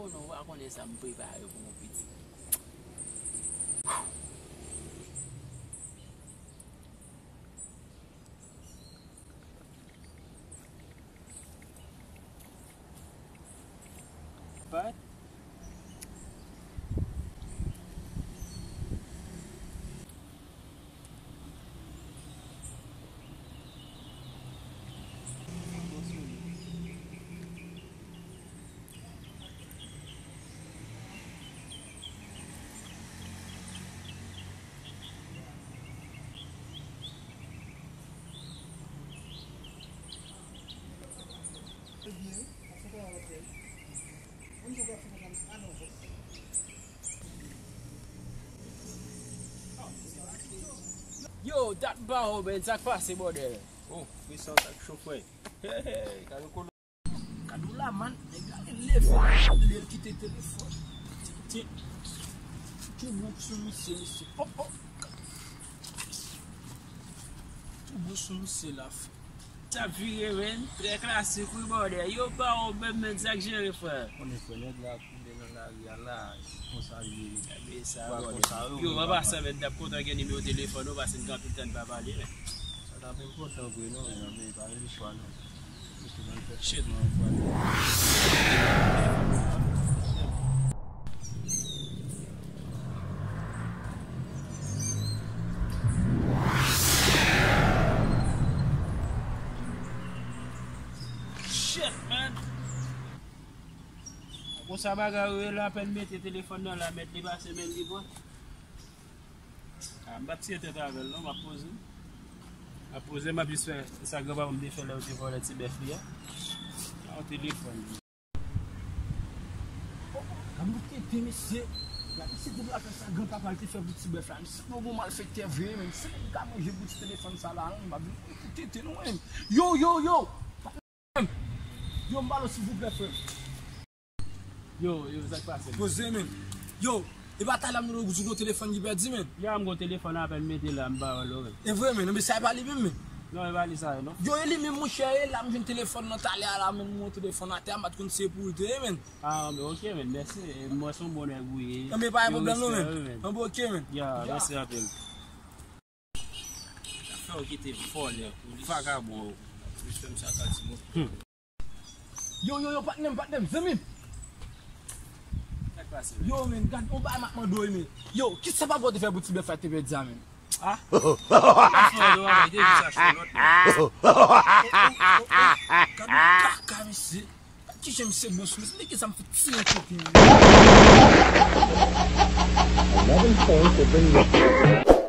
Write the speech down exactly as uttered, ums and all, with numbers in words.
Oh non, ou pa konnen sa m prepare pou ou, pitit. But Yo, dat ba ou, men, sa k pase, bòdèl? Oh, frè, sa, sa k cho, frè. Hey, hey, gade kolo. Gade w la, man, nèg la, li leve, li kite telefòn. Ti, ti, ti bouk sou misye, misye. Oh, oh. Ti bouk sou misye la, frè. Sa vire, men. Trè klasik, wi, bòdè. Yo ba w menm, men, sa k jere, frè. Konnen, frè, nèg la koule nan lari a la. Konsa l ye. Ebyen, sa, bòdè. Yo, m ap pase, men, n ap kontan gen nimewo telefòn ou, paske n gen anpil tan n pa pale, men. Sa t ap enpòtan vre, non, men, men pa gen chwa, non. Shit. Shit, man. Konsa bagay yo ye la, apèn mete telefòn nan la, mèt li pase men li pran. Ah, m p ap tiye tèt avè l non, m ap poze. M ap poze, m ap jis fè sa granpapa m te fè lè yo te vòlè ti bèf li a. Nan yon telefòn. Gad nou tete, mesye. Gad mesye, te pral fè sa granpapa l te fè pou ti bèf la. Mesye, nou bon malfektè vre, men. Se li ka manje pou ti telefòn sa la, non, m ap vin pou tete nou, men. Yo, yo, yo! Yo, m ba l, silvouplè, frè. Yo, yo, sa k pase, men? Poze, men. Yo, e pa talè m nou di gon telefòn ki pèdi, men. Ya, m gon telefòn apèn mete la, m ba w, men. E vre, men, men sa e pa li menm, men. Non, e pa li sa, non. Yo, e li menm, monchè, e la m jwenn telefòn nan talè a la, men, m wè telefòn atè a, m pa t konn se pou l te ye, men. Ah, men, ok, men, mèsi. E, m wè se yon bon nèg ou ye. Non, men pa gen pwoblèm, non, men. Yo, respè, wi, men. Bon, ok, men. Ya, mèsi anpil. Sa fè w kite vòlè, vagabon, ap jis fè m sa ka ti mo. Yo, yo, yo, patnè m, patnè m, zanmi m. Sa k pase, men? Yo, men, gad, yon bagay m ap mande w, men. Yo, kisa papa w te fè pou ti bèf la te pèdi a, men? Ah? Gad yon kaka, mesye. Gad ki jan misye bon sou misye. Men kisa m fè tire kote, men? Another thing to bring you